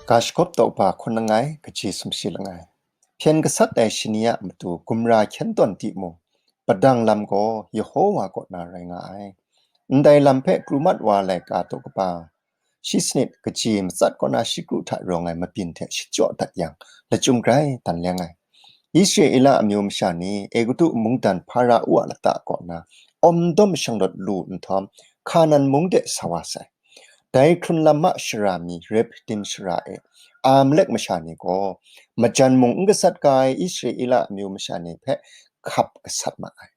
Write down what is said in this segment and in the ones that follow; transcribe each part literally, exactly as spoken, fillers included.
Ga shagawp tawk ba hkun langai, kaji sumshi langai. Hpyen gasat ai shani a matu gumra hkyen tawn timung, padang lam gaw Yehowa kaw na rai nga ai. Ndai lam hpe pru mat wa laika daw kaba shi sanit kaji matsat kaw na shi kru hta rawng ai mabyin hte shachyaw dat yang, lachyum grai dan leng ai. Israela amyu masha ni Egutu mungdan Hpara-u a lata kaw na awm dawm shanglawt lu nhtawm, Hkanan mung de sa wa sai. Dai hkrun lam a shara mi Rephidim shara e Amalek masha ni gaw majan mung n gasat ga ai Israela amyu masha ni hpe hkap gasat ma ai.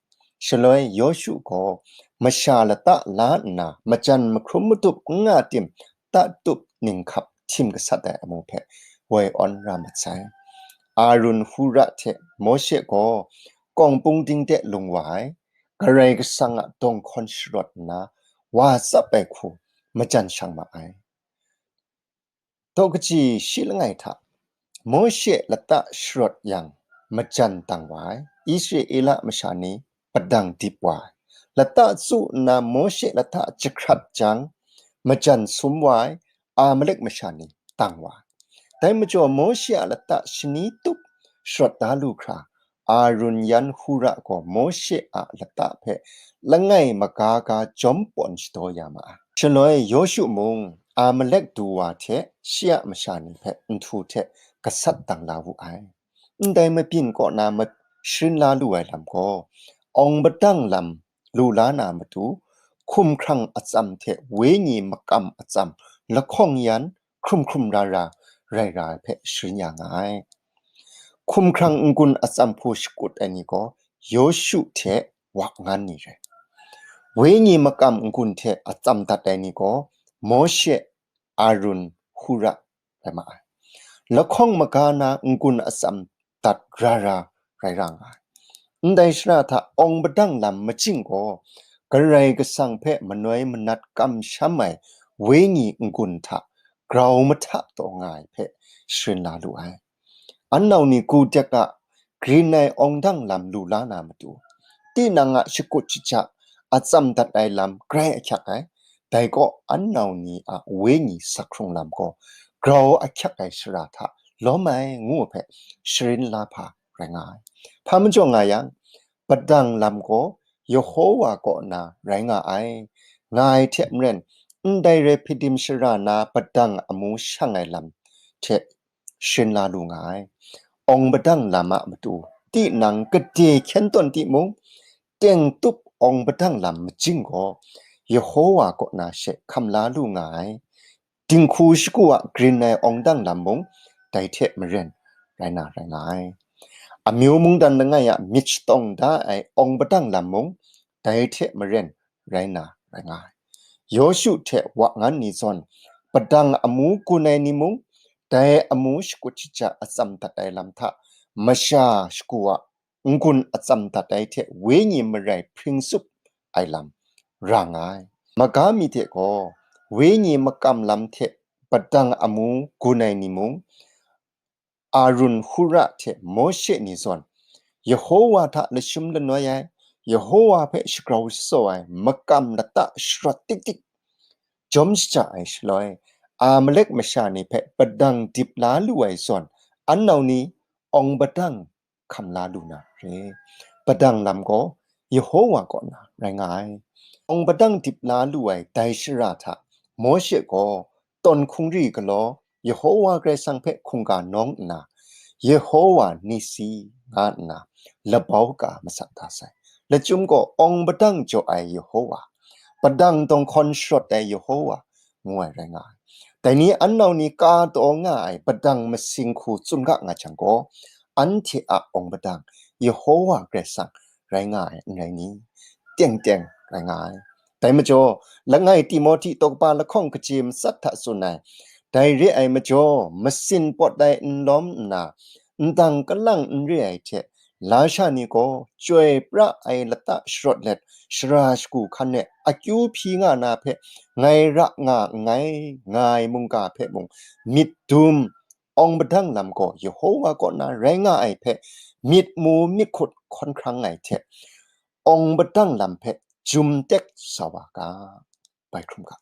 Shaloi Yawshu gaw masha lata la nna majan mahkrum matup n nga tim, tatup ninghkap htim gasat ai amu hpe woi awn ra mat sai. Arun Hura hte Mawshe gaw kawng pung ding de lung wa ai, Karai Kasang a dawng hkawn sharawt nna, wa tsap ai hku majan shang ma ai. Daw kaji shi langai hta, Mawshe lata sharawt yang majan dang wa ai, Israela masha ni padang dip wa ai. Lata tsu nna Mawshe lata jahkrat jang, majan sum wa ai, Amalek masha ni dang wa ai. Dai majaw Mawshe a lata shani tup sharawt da lu hkra, Arun yan Hura gaw Mawshe a lata hpe langai maga ga jawm pawn shadaw ya ma ai. Shaloi Yawshu mung Amalek du wa hte shi a masha ni hpe nhtu hte gasat dang la wu ai. Ndai mabyin kaw na ma-, sharin la lu ai lam gaw, awng padang lam lu la na matu, hkumhkrang atsam hte wenyi makam atsam lahkawng yan hkrum hkrum ra ra rai ra ai hpe sharin ya nga ai. Hkumhkrang n-gun atsam hku shakut ai ni gaw Yawshu hte wa ngan ni rai. Wenyi makam n-gun hte atsam dat ai ni gaw Mawshe, Arun, Hura rai ma ai. Lahkawng maga na n-gun atsam dat ra ra rai ra nga ai. Ndai shara hta awng padang lam majing gaw, Karai Kasang hpe manoi manat kamsham ai wenyi n-gun hta grau mahta taw nga ai hpe sharin la lu ai. An nau ni ku dek a grin ai awng dang lam lu la na matu, tinang a shakut shaja atsam dat ai lam grai ahkyak ai. Dai gaw an nau ni a wenyi sak hkrung lam gaw grau ahkyak ai shara hta lawm ai ngu hpe sharin la hpa rai nga ai. Hpa majaw nga yang, padang lam gaw Yehowa kaw na rai nga ai, nga ai hte maren, ndai Rephidim shara na padang amu shang ai lam hte sharin la lu nga ai. Awng padang lam a matu, tinang gade hkyen tawn timung, teng tup awng padang lam majing gaw, Yehowa kaw na she hkam la lu nga ai. Dinghku shagu a grin ai awng dang lam mung, dai hte maren rai na rai nga ai. Amyu mungdan langai a myit shatawng da ai awng padang lam mung, dai hte maren rai na rai nga ai. Yawshu hte wa ngan ni zawn, padang amu gun ai ni mung, dai amu shakut shaja atsam dat ai lam hta, masha shagu a n-gun atsam dat ai hte wenyi marai hpring tsup ai lam ra nga ai. Maga mi hte gaw, wenyi makam lam hte padang amu gun ai ni mung, Arun, Hura hte Mawshe ni zawn, Yehowa hta lashum lanoi ai, Yehowa hpe shagrau shatsaw ai makam lata sharawt tik tik, jawm shaja ai shaloi, Amalek masha ni hpe padang dip la lu ai zawn, an nau ni awng padang hkam la lu na re. Padang lam gaw Yehowa kaw na rai nga ai. Awng padang dip la lu ai dai shara hta, Mawshe gaw tawn hkungri galaw, Yehowa Karai Kasang hpe hkungga nawng nna, Yehowa Nisi nga nna labau ka masak da sai. Lachyum gaw, Awng padang jaw ai Yehowa, padang dawng hkawn sharawt ai Yehowa, ngu ai rai nga ai. Dai ni an nau ni ka taw nga ai padang masing hku tsun ga nga jang gaw, anhte a awng padang Yehowa Karai Kasang rai nga ai, n rai ni? Teng teng rai nga ai. Dai majaw, langai Timohti tawkpa lahkawng kaji matsat hta tsun ai, dai re ai majaw, masin pawt ai n lawm nna, ndang kalang n re ai hte, lasha ni gaw chyoi pra ai lata sharawt let, shara shagu hkan e akyu hpyi nga na hpe, ngai ra nga nngai, nga ai mungga hpe mung myit dum, awng padang lam gaw Yehowa kaw na rai nga ai hpe, myit mu myit hkut hkawn hkrang ai hte, awng padang lam hpe jum tek sa wa ga, bai hkrum ga.